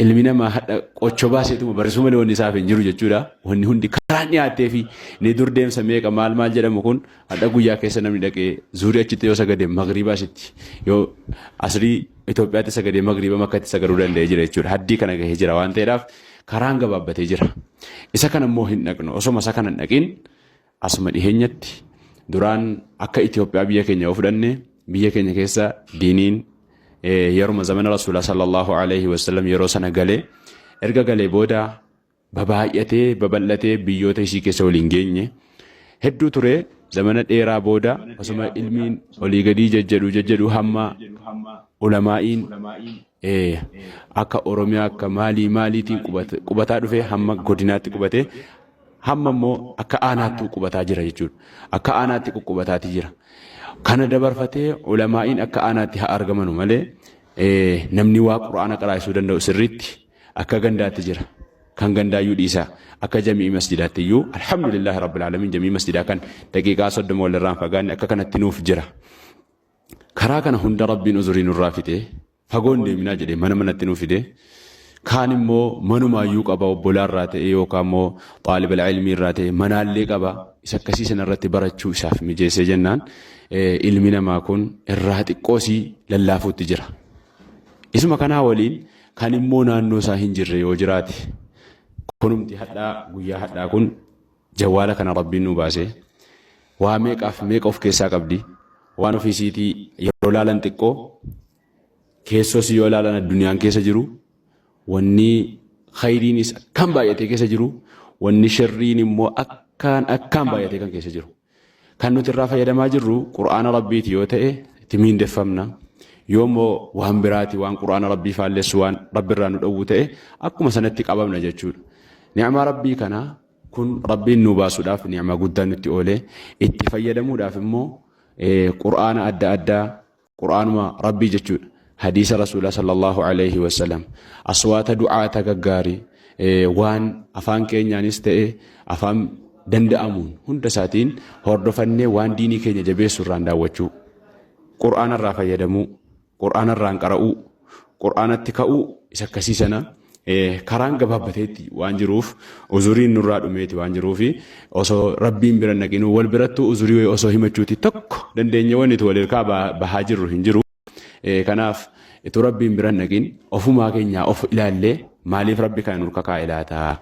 Ilmi namaa hadha qocho baaseetuma barrisuu malee wanni isaaf hin jiru jechuudha. Wanni hundi karaan dhiyaattee fi inni dur deemsa meeqa maal maal jedhamu kun hadha guyyaa keessa namni dhaqee zuurii achitti yoo sagade magriiba asitti yoo asrii Itoophiyaatti sagadee magriiba makkatti sagaduu danda'ee jira jechuudha. Haddii kana gahee jira waan ta'eedhaaf karaan gabaabbatee jira. Isa kana immoo hin dhaqnu. Osoma isa kana hin dhaqin asuma dhiheenyatti duraan akka Itoophiyaa biyya keenya yoo fudhanne biyya keenya keessa diiniin yeruma zamana Rasuulaa sallallahu alaihi wasallam yeroo sana galee erga galee booda babaay'atee babal'atee biyyoota isii keessa waliin geenye hedduu ture. Zamana dheeraa booda osuma ilmiin olii gadii jajjedhu jajjedhu hamma ulamaa'iin akka Oromiyaa akka maalii maaliitiin qubataa dhufe hamma godinaatti qubate hamma immoo akka aanaattuu qubataa jira jechuudha. Akka aanaatti quqqubataati jira. Kana dabarfatee ulamaa'iin akka aanaatti haa argamanu malee namni waa qura'aana qaraasisuu danda'u sirriitti akka gandaatti jira. Kan gandaayyuu dhiisaa akka jami'i masjidaatti iyyuu alhamdulillahi rabbil aalamiin jami'i masjidaa kan daqiiqaa 30 walirraan fagaanne akka kanatti nuuf jira. Karaa kana hunda rabbiin uzurii nurraa fixee fagoon deeminaa jedhee mana manatti nu fide. Kaan immoo manumaayyuu qaba obbolaa irraa ta'e yookaan immoo xaalibal ilmii irraa ta'e manaallee qaba. Isa akkasii sana irratti barachuu isaaf mijeessee jennaan ilmi namaa kun irraa xiqqoosii lallaafuutti jira. Isuma kanaa waliin kan immoo naannoo isaa hin jirre yoo jiraate kunumti hadhaa guyyaa hadhaa kun jawwaala kana rabbiin nu baase waa meeqaaf meeqa of keessaa qabdi waan ofiisiitii yeroo laalan xiqqoo keessoo si yoo laalan addunyaan keessa jiru wanni khayriinis akkaan baay'atee keessa jiru wanni sharriin immoo akkaan akkaan baay'atee kan keessa jiru. Kan nuti irraa fayyadamaa jirru Qur'aana Rabbiiti yoo ta'e itti miindeffamna. Yoo immoo waan biraati waan Qur'aana Rabbii faallessu waan Rabbi irraa nu dhowwu ta'e akkuma sanatti qabamna jechuudha. Ni'maa Rabbii kana kun Rabbiin nu baasuudhaaf ni'maa guddaa nutti oolee itti fayyadamuudhaaf immoo Qur'aana adda addaa Qur'aanuma Rabbii jechuudha. Hadiisa Rasuulaa sallallahu alayhi wasallam. Aswaata du'aata gaggaarii waan afaan keenyaanis ta'e afaan danda'amuun hunda isaatiin hordofannee waan diinii keenya jabeessu irraan daawwachuu. Qur'aana irraa fayyadamuu, Qur'aana irraan qara'uu, Qur'aanatti ka'uu isa akkasii sana karaan gabaabbateetti waan jiruuf uzuriin nurraa dhumeeti waan jiruufi osoo rabbiin bira naqinuu wal birattuu uzurii wayii osoo himachuuti tokko dandeenye wanni wal hirkaa bahaa jirru hin jiru. Kanaaf ituu rabbiin bira naqin ofumaa keenyaa of ilaallee maaliif rabbi kana nurka kaa'e laata?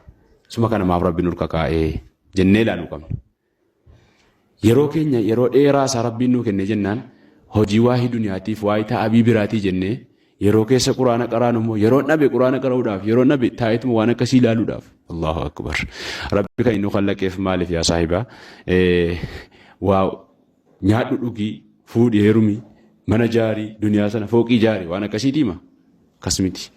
Suma kana maaf rabbi nurka kaa'e jennee ilaaluu qabna. Yeroo keenya yeroo dheeraa isaa Rabbiin nuu kenne jennaan hojii waahii duniyaatiif waahii ta'abii biraatii jennee yeroo keessa quraana qaraanu immoo yeroo dhabe quraana qara'uudhaaf yeroo dhabe taa'eetuma waan akkasii ilaaluudhaaf. Allahu akbar. Rabbi kan inni kallaqeef maaliif yaa saahiba waa nyaadhu dhugii fuudhi heerumi mana jaarii duniyaa sana fooqii jaarii waan akkasii diima. Akkas miti.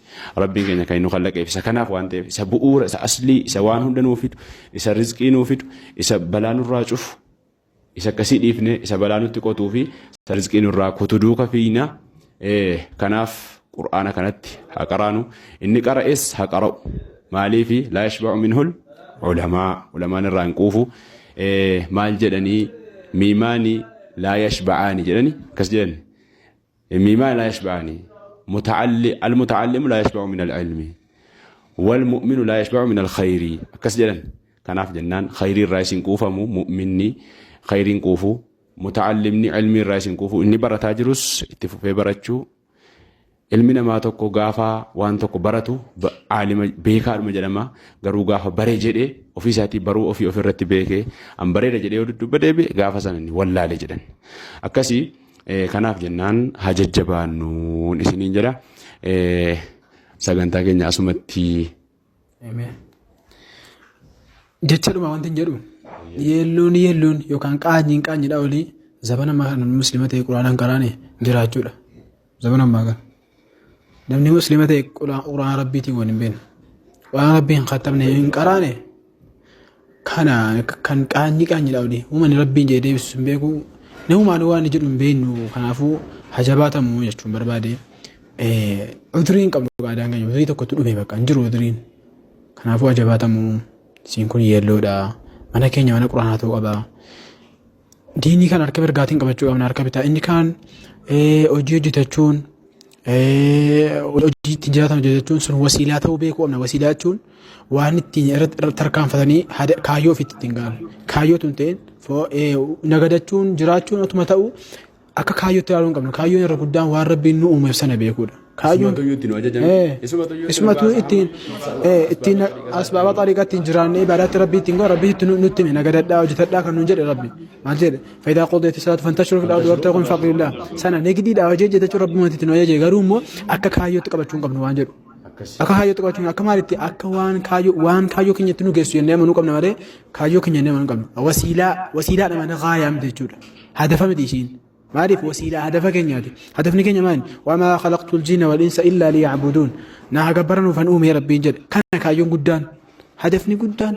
Rabbiin keenya kan inni nu kallaqeef isa kanaaf waan ta'eef isa bu'uura isa aslii isa waan hunda nuu fidu isa rizqii nuu fidu isa balaa nurraa cufu isa akkasii dhiifne isa balaa nutti qotuu fi isa rizqii nurraa kutu duuka fiina. Kanaaf qur'aana kanatti haa qaraanu inni qara'es haa qara'u maaliifi laa yashba'u minhul ulamaa ulamaan irraa hin quufu maal jedhanii miimaani laa yashba'aani jedhani akkas jedhani Miimaa laa yashba'ani muta'alli al-muta'allimu laa yashba'u min al-ilmi wal mu'minu laa yashba'u min al-khayri akkas jedhan. Kanaaf jennaan khayrii irraa isin quufamu mu'minni khayriin quufu muta'allimni ilmii irraa isin quufu inni barataa jirus itti fufee barachuu ilmi namaa tokko gaafa waan tokko baratu aalima beekaadhuma jedhama garuu gaafa bare jedhee ofii isaatii baruu ofii ofirratti beekee an bareeda jedhee yoo dudduuba deebi'e gaafa sana inni wallaale jedhan akkasii Kanaaf jennaan haa jajjabaannuun isiniin jedha. Sagantaa keenya asumatti. Jecha dhuma wanti hin jedhu yeelloon yeelloon yookaan qaanyiin qaanyiidha olii zabana ammaa kana namni musliima ta'e quraana hin qaraane jiraachuudha. Zabana ammaa kana. Namni musliima ta'e quraana rabbiitiin wal hin beekne. Quraana rabbii hin kattabne hin qaraane Kana kan qaanyii qaanyiidha olii. Uummanni rabbiin jedhee deebisu hin beeku. Namumaan waan jedhu hin beeknu. Kanaafuu hajabaatamu jechuun barbaade. Udrii hin qabnu qaadaan keenya. Udrii tokkotu dhume bakka hin jiru udriin. Kanaafuu hajabaatamu. Siin kun yeelloodha. Mana keenya mana quraanaa ta'uu qaba. Diinii kan harka mirgaatiin qabachuu qabna harka bitaa. Inni kaan hojii hojjetachuun Hojii ittiin jiraatan hojjechuun sun wasiilaa ta'uu beekuu qabna. Wasiilaa jechuun waan ittiin irratti tarkaanfatanii kaayyoo ofiitti ittiin ga'an. Kaayyoo tun ta'in nagadachuun jiraachuun otuma ta'u akka kaayyootti ilaaluu hin qabnu. Kaayyoon irra guddaan waan Rabbiin nu uumeef sana beekuudha. Kaayyoon Isumatu iyyuu ittiin nu ajajame. Isumatu iyyuu ittiin nu Isumatu baasa. ittiin ittiin asbaaba xariiqaa ittiin jiraannee ibaadaatti Rabbii ittiin goona Rabbii itti nutti hime nagadadhaa hojjetadhaa kan nuun jedhe Rabbi. Maal jedhe? Faayidaa qoddeetti salaatu fantashuru fil ardi wabtaquu min fadlillah. Sana nigdiidha hojii hojjetachuu Rabbi itti nu ajaje garuu immoo akka kaayyootti qabachuu hin qabnu waan jedhu. Akka kaayyootti qabachuu akka maalitti akka waan kaayyoo waan kaayyoo keenyatti nu geessu jennee amanuu qabna malee kaayyoo keenya jennee amanuu qabnu. Wasiilaa wasiilaadha malee gaayaa miti jechuudha. Hadafa miti isiin. Maaliif wasiilaa hadafa keenyaati. Hadafni keenya maali? Wamaa khalaqtul jinna wal insa illaa liya'buduun. Na haa gabbaraniifan uume Rabbiin jedhe. Kana kaayyoon guddaan. Hadafni guddaan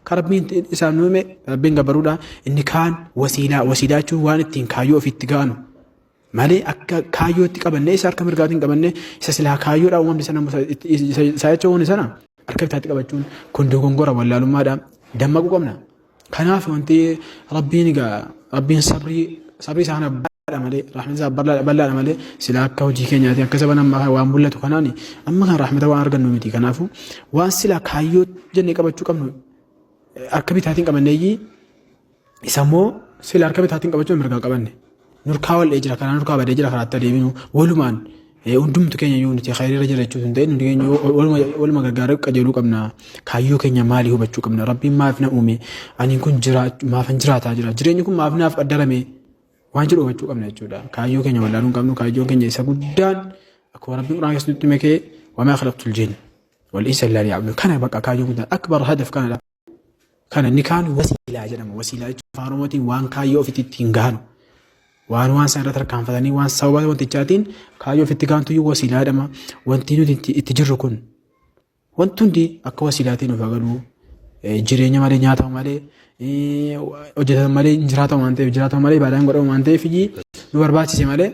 kan Rabbiin isaan uume Rabbiin gabbaruudha. Inni kaan wasiilaa wasiilaa jechuun waan ittiin kaayyoo ofiitti ga'anu. Malee akka kaayyootti qabannee isa harka mirgaatiin qabannee isa silaa kaayyoodhaa uumamni sana isa jecha uumamni sana harka bitaatti qabachuun kun dogongora wallaalummaadha. Dammaquu qabna. Kanaaf wanti Rabbiin egaa Rabbiin sabrii sabrii isaa kana bal'aadha malee rahmata isaa bal'aadha malee silaa akka hojii keenyaati akka saban ammaa kana waan mul'atu kanaan amma kan rahmata waan argannu miti. Kanaafuu waan silaa kaayyoo jennee qabachuu qabnu harka bitaatiin qabanneeyyii isa immoo sila harka bitaatiin qabachuun mirgaa qabanne. Nurkaa wal'ee jira karaa nurkaa badee jira karaatti adeeminu walumaan hundumtu keenya iyyuu nuti khayriirra jira jechuun hin ta'in hundi keenya waluma gargaaree qajeeluu qabna. Kaayyoo keenya maalii hubachuu qabna? Rabbiin maaf na uume? Ani kun maafan jiraataa jira? Jireenyi kun maaf naaf qaddarame? Waan jedhu hubachuu qabna jechuudha. Kaayyoo keenya wallaaluu hin qabnu. Kaayyoon keenya isa guddaan akkuma Rabbiin Qur'aana keessatti nutti hime kee wamaa khalaqtul jinna wal insa illaa liya'buduun. Kana bakka kaayyoon guddaan akbar hadaf kanadha. Kana inni kaan wasiilaa jedhama. Wasiilaa jechuun afaan Oromootiin waan kaayyoo ofiitti ittiin gahanu. Waan waan sana irra tarkaanfatanii waan sababa wantichaatiin kaayyoo ofiitti gahantu iyyuu wasiilaa jedhama. Wanti nuti itti jirru kun wanti hundi akka wasiilaatiin of agaluu jireenya malee nyaatamu malee hojjetamu malee hin jiraatamu waan ta'eef jiraatamu malee ibaadaan godhamu waan ta'eef nu barbaachise malee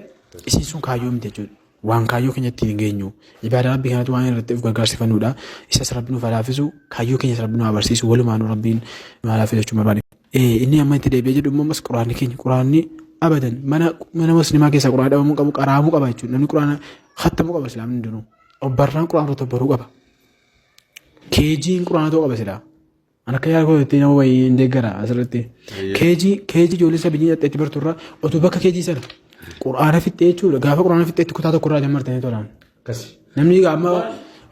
isiin sun kaayyoo miti jechuudha. Waan kaayyoo keenya ittiin hin geenyu. Ibaadaa Rabbii kanatti waan irratti of gargaarsifannuudha. Isas Rabbi nuuf haa laaffisu. Kaayyoo keenyas Rabbi nu haa barsiisu. Walumaanuu Rabbiin nu haa laaffisu jechuun barbaade. Inni amma itti deebi'ee jedhu immoo ammas quraanni keenya quraanni abadan mana mana musliimaa keessaa quraana dhabamuu qabu qaraamuu qaba jechuudha. Namni quraana khattamuu qaba islaamni hundinuu. Obbarraan quraana irratti obbaruu qaba. Keejiin quraana ta'uu qaba silaa. An akka yaada kootti nama wayii hin deeggara asirratti. Keejii keejii ijoollee isa biyya itti bartu irraa otoo bakka keejii sana quraana fixxee jechuudha. Gaafa quraana fixxeetti kutaa tokko irraa jammartanii tolaan. Namni amma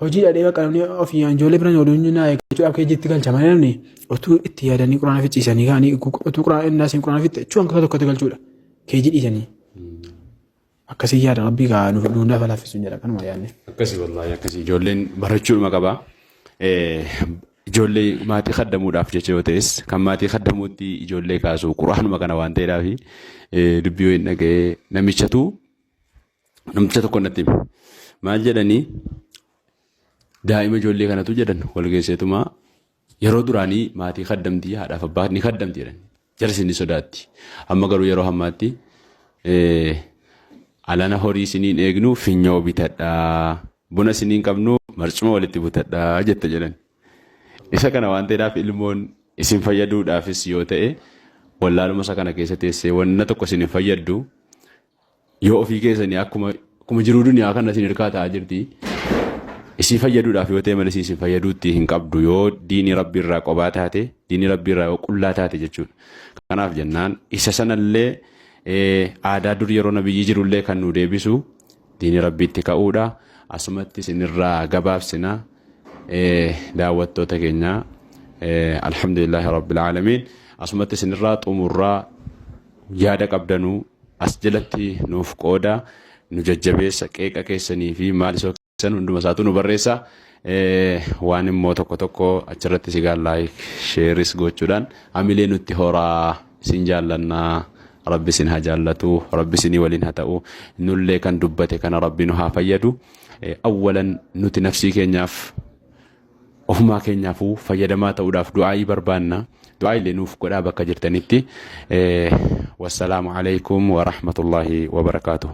hojii dhadhee bakka namni ofii ijoollee bira ooluun naa eeggachuudhaaf keejiitti galcha malee namni otuu itti yaadanii quraana ficciisanii ka'anii otuu quraana innaa isin quraana fixxe jechuun kutaa tokkotti galchuudha. Keejii dhiisanii. Akkasii yaada rabbii gaa nuuf nu hundaaf laaffisuun jedha kanuma yaadne. Akkasii wallaahi akkasii ijoolleen barachuudhuma qaba. Ijoollee maatii khaddamuudhaaf jecha yoo ta'es kan maatii khaddamuutti ijoollee kaasu quraanuma kana waan ta'eedhaaf dubbii wayiin dhaga'ee namichatu namicha tokko natti hime. Maal jedhanii daa'ima ijoollee kanatu jedhan wal geesseetuma yeroo duraanii maatii kaddamti haadhaaf abbaa ni kaddamti jedhan jarsi ni sodaatti. Amma garuu yeroo ammaatti alana horii isiniin eegnu finyoo bitadhaa buna isiniin qabnu marcuma walitti butadhaa jette jedhan. Isa kana waan ta'eedhaaf ilmoon isin fayyaduudhaafis yoo ta'e wallaaluma isa kana keessa teessee wanna tokko isin hin fayyaddu yoo ofii keessanii akkuma akkuma jiruu duniyaa kana isin hirkaa ta'aa jirti. Isii fayyaduudhaaf yoo ta'e malee isin fayyaduutti hin qabdu yoo diinii rabbii irraa qobaa taate diinii rabbii irraa yoo qullaa taate jechuudha. Kanaaf jennaan isa sanallee aadaa dur yeroo nabiyyi jirullee kan nu deebisu diinii rabbiitti ka'uudha. Asumatti isinirraa gabaabsina daawwattoota keenya alhamdulillaahi rabbil aalamiin asumatti isinirraa xumurraa yaada qabdanuu as jalatti nuuf qooda nu jajjabeessa qeeqa keessanii fi maal isoo keessan hunduma isaatu nu barreessa waan immoo tokko tokko achirratti sigaa laayik sheeris gochuudhaan hamilee nutti horaa isin jaallannaa rabbi isin haa jaallatu rabbi isinii waliin haa ta'u nullee kan dubbate kana rabbi nu haa fayyadu awwalan nuti nafsii keenyaaf ofumaa keenyaafuu fayyadamaa ta'uudhaaf du'aa'ii barbaanna. Du'aa'ii illee nuuf godhaa bakka jirtanitti. Wassalaamu alaikum wa rahmatullahi wa barakaatuh.